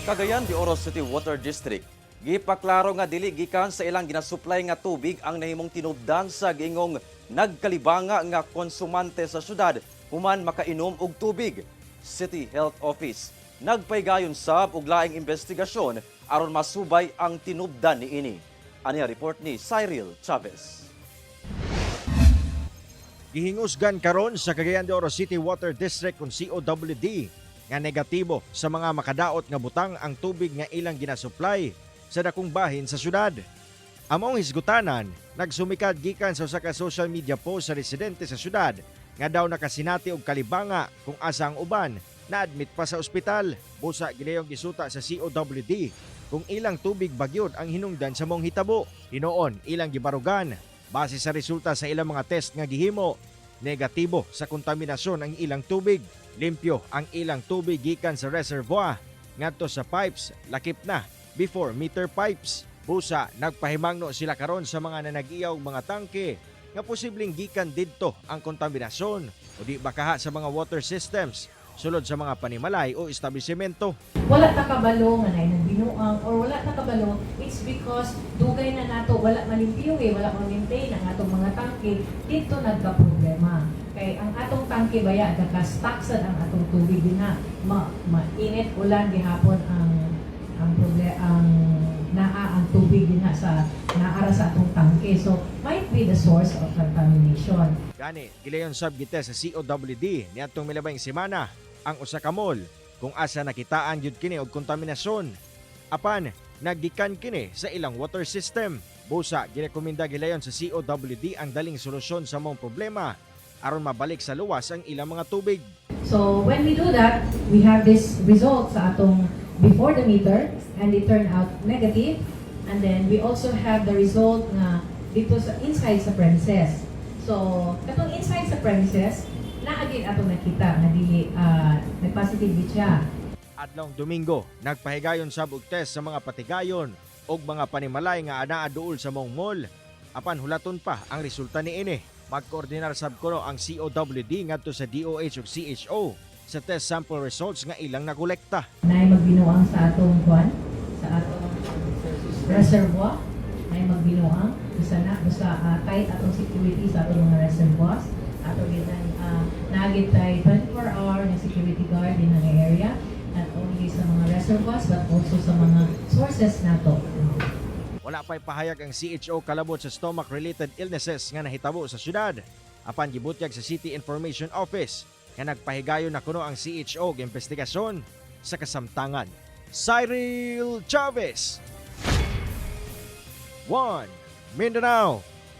Cagayan de Oro City Water District gipaklaro nga dili gikan sa ilang ginasupply nga tubig ang nahimong tinubdan sa giingong nagkalibanga nga konsumante sa syudad human makainom og tubig. City Health Office nagpaygayon sab og laing investigasyon aron masubay ang tinubdan niini. Ani ang report ni Cyril Chavez. Gihingusgan karon sa Cagayan de Oro City Water District kung COWD nga negatibo sa mga makadaot nga butang ang tubig nga ilang ginasupply sa dakong bahin sa syudad. Among hisgutanan, nagsumikad gikan sa usa ka social media post sa residente sa syudad nga daw nakasinati og kalibanga kung asa ang uban na-admit pa sa ospital. Busa gilayong gisuta sa COWD kung ilang tubig bagyod ang hinungdan sa maong hitabo. Hinuon ilang gibarugan base sa resulta sa ilang mga test nga gihimo. Negatibo sa kontaminasyon ang ilang tubig. Limpyo ang ilang tubig gikan sa reservoir ngadto sa pipes, lakip na before meter pipes. Busa nagpahimangno sila karon sa mga nanag-iya og mga tangke nga posibleng gikan didto ang kontaminasyon o di bakaha sa mga water systems sulod sa mga panimalay o establishmento. Wala ta kabalo nga naay nagbinuang or wala ta kabalo, it's because dugay na nato wala malimpyo eh, wala ma-maintain ang atong mga tangke, dito nagka-problema. Kay ang atong tangke baya naka-stock sad ang atong tubig dinha. Mainit ulan gihapon ang problema, ang naa ang tubig dinha sa naara sa atong tangke. So might be the source of contamination. Gani, gilayon sab gitest sa COWD niadtong milabayng semana ang usa ka mall kung asa nakitaan gyud kini og kontaminasyon. Apan naggikan kini sa ilang water system. Busa girekomenda gilayon sa COWD ang daling solusyon sa maong problema aron mabalik sa luwas ang ilang mga tubig. So when we do that, we have this result sa atong before the meter and it turned out negative. And then we also have the result nga dito sa inside sa premises. So katong inside sa premises, naa gyud atong nakita nga dili nag-positive gid siya. Adlawng Domingo, nagpahigayon sab og test sa mga patigayon og mga panimalay nga anaa duol sa maong mall. Apan hulaton pa ang resulta niini. Magkoordinar sab kuno ang COWD ngadto sa DOH ug CHO sa test sample results nga ilang nakolekta. Naay magbinuang sa atong kwan, sa atong reservoir, naay magbinuang bisa na basta tight atong security sa atong mga reservoirs. Ato gid ang naa gid tay 24 hour na security guard in ang area, not only sa mga reservoirs but also sa mga sources nato. Wala pa'y pahayag ang CHO kalabot sa stomach-related illnesses nga nahitabo sa syudad. Apan gibutyag sa City Information Office nga nagpahigayon na kuno ang CHO og investigasyon sa kasamtangan. Cyril Chavez, 1 Mindanao.